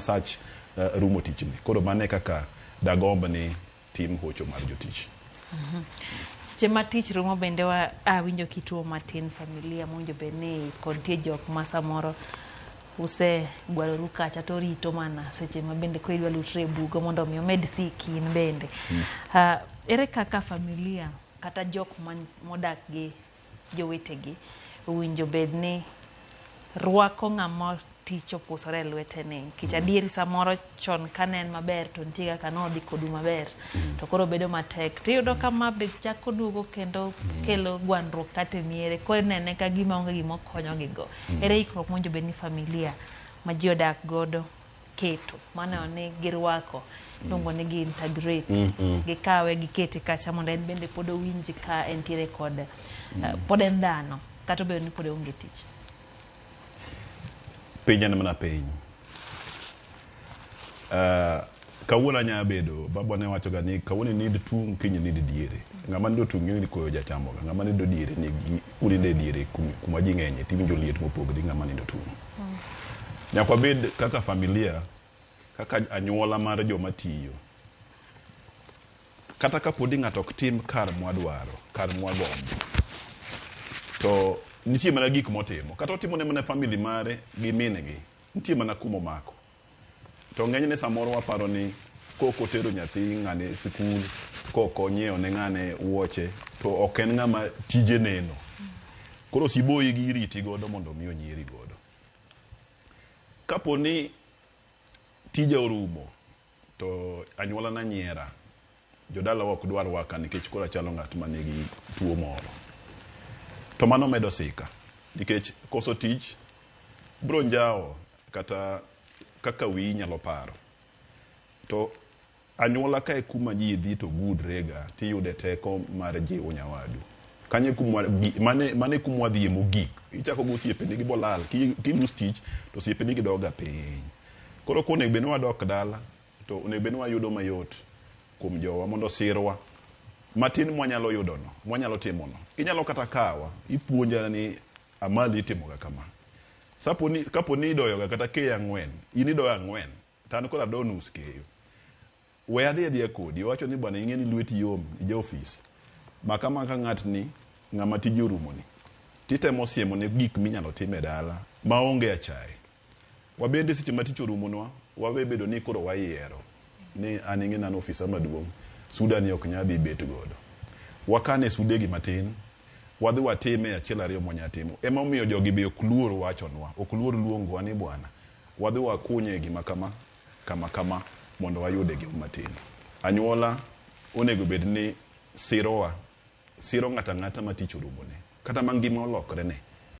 sach rumo tichni. Koro mano e kaka dagomb ni tim hocho mar jotich. Seche ma tich rumo bende wa awinjo kituo matin familia mowinjo bed ni kod nitie jok ma samoro usegwaroru kacha to rito mana seche ma bende koro idwa lutri e bugo mondo mi omed siki in bende. Ere kaka familia kata jok modak gi jowetegi owinjo bed ni rwako ng'ama tich opusore e lwete ni nikech adieri samoro chon kane en maber to nitie kaka nodhi kodu maber to koro bedo matek tiyudo ka ma be chako duogo kendo kelo gwandruok kata e miere koro inene ka gima onge gima okonyogi go. Ere ikruok mowinjo bed ni familia ma ji odak godo keto mano ni girwako iluongo ni gi integrate gikawe gikete kacha mondo en bende pod owinj ka entiere kod pod en dhano kata obedo ni pod oonge tich. Piny en mana piny. Kawuono anya bedo, baba ne wacho ga ni kawuono inind tung' kiny inind diere. Ng'ama nindo tung' ing'e ni koyo jachamoga. Ng'ama nindo diere ni unindo e diere kuma ji ng'enye tiwinjo liet mopogore gi ng'ama nindo tung'. Nyaka wabed kaka familia, kaka anyuola mar joma tiyo. Kata kapo ni ng'ato ok tim kar mwadwaro, kar mwagombo, to nitie mana gik motimo. Kata otimo ne mana family mare gi min gi, nitie mana kumomako. To ng'enyne samoro waparo ni kok otero nyathi ng'ane e sikul, kok onyiewo ne ng'ane wuoche, to ok en ng'ama tije neno. Koro siboyi gi iriti godo mondo mi onyieri godo. Kapo ni tija orumo, to anyuola na nyiera, jodalawa ok dwar rwaka nikech koro achalo ng'at manigi tuo moro. To mano medo sika, nikech koso tich bro njawo kata kaka wiyi nyalo paro. To anyuola ka e kuma ji dhi to gudre ga tiyude teko mar jiwo nyawadu. Kanyo e kuma mane e kuma wadhiye mogik. Ichako gi osiepeni gi bolal, ki lose tich to osiepeni gi dok ga piny. Koro konego bed ni wadok dala, to onego bed ni wayudo mayot kuom jowa mondo osirwa. Matin mwanyalo yudo no, mwanyalo timo no. Inyalo kata kawa, ipuonja ni amali itimo ga kama. Kapo ni idoyo ga kata keyo ang'wen, in idoyo ang'wen, to an koro ado nus keyo. We adhi adhiya kodi, owacho ni bwana ing'e ni lweti yom, ija ofis. Maka maka ng'atni, ng'ama tije orumo ni. Titemo siemo ne gik minyalo tim e dala, maonge achaye. Wabende seche ma tich orumonwa, wawe bedo ni koro wayiero. Ni an ing'e ni an ofisa maduong', suda ni ok nyal dhi bet godo. Wakane sudegi matin, wadhi watime achiel ariyo mwanya timo. Ema omiyo jogi be ok luor wachonwa, ok luor luongowa ni bwana, wadhi wakunye gima kama, kama kama, mondo wayude gima matin. Anyuola onego bed ni sirowa, siro ng'ato ang'ata ma tich orumone, kata ma ngima olokre ne.